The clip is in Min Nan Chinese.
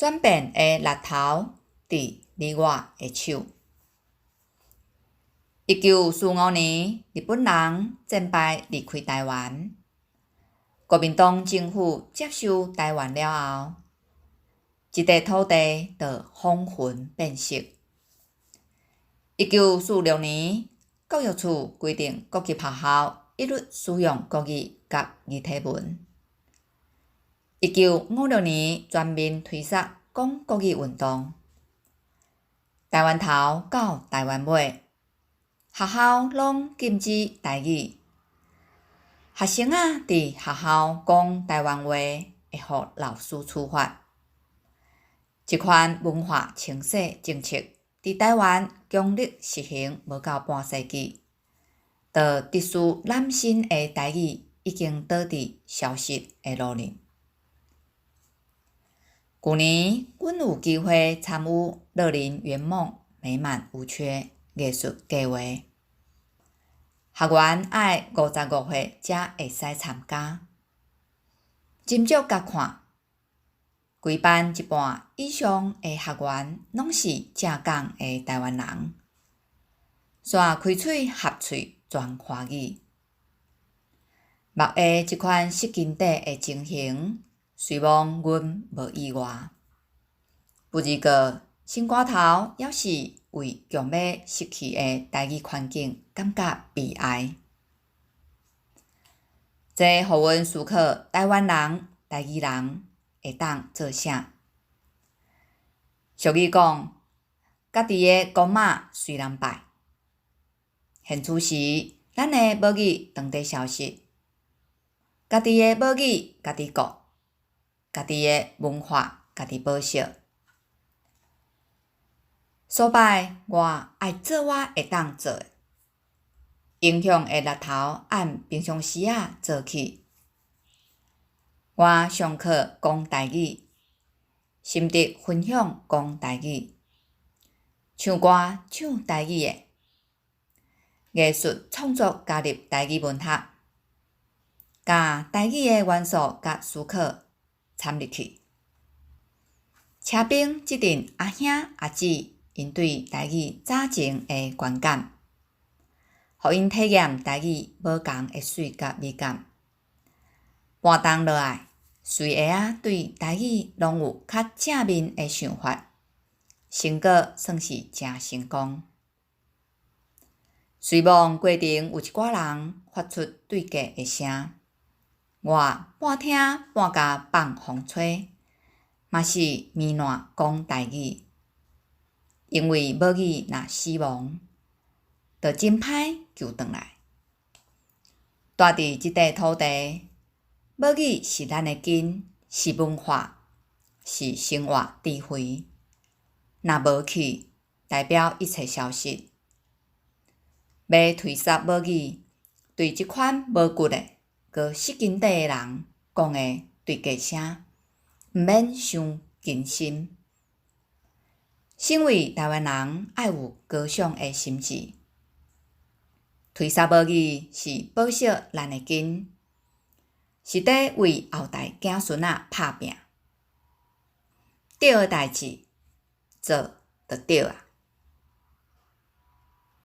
轉變的力頭佇你我的手。1945年，日本人戰敗離開臺灣，國民黨政府接收臺灣了後，這塊土地就風雲變色。1946年，教育處規定各級學校一律使用國語佮異體文。1956年，全面推捒講國語運動，臺灣頭到臺灣尾，學校攏禁止台語。學生仔佇學校講臺灣話，會予老師處罰。這款文化清洗政策，佇臺灣強力實行無夠半世紀，就特殊濫新的台語已經倒佇消失的路面。舊年，阮有機會參與樂齡圓夢美滿無缺藝術計畫，學員愛55歲才會使參加。斟酌共看，規班一半以上的學員攏是正港的臺灣人，煞開喙合喙全華語。目下這款失根底的情形，雖罔阮無意外。不過，心肝頭猶是為強欲失去的台語環境感覺悲哀。這予阮思考臺灣人、台語人會當做啥？俗語講，家己的公媽隨人拜。現此時，咱的母語當咧消失，家己的母語家己顧，家己的文化家己保惜。所擺我愛做我會當做的，影響的力頭按平常時仔做起。我上課講台語，心得分享講台語，唱歌唱台語的，藝術創作加入台語文學，共台語的元素佮思考摻入去。車邊這陣阿兄阿姊，𪜶對台語早前的觀感，予𪜶體驗台語無仝的媠佮美感。搬動落來，隨下仔對台語攏有較正面的想法，成果算是誠成功。雖罔過程有一寡人發出對價的聲，我半聽半共放風吹，嘛是糜爛講台語，因為母語若死亡，就真歹救轉來。蹛佇這塊土地，母語是咱的根，是文化，是生活智慧。若無去，代表一切消失。欲推捒母語，對這款無骨的、閣失根底的人講的對價聲，毋免傷謹慎。身為臺灣人，愛有高尚的心志。推捒母語是保惜咱的根，是咧為後代子孫仔拍拚。對的代誌做就對矣。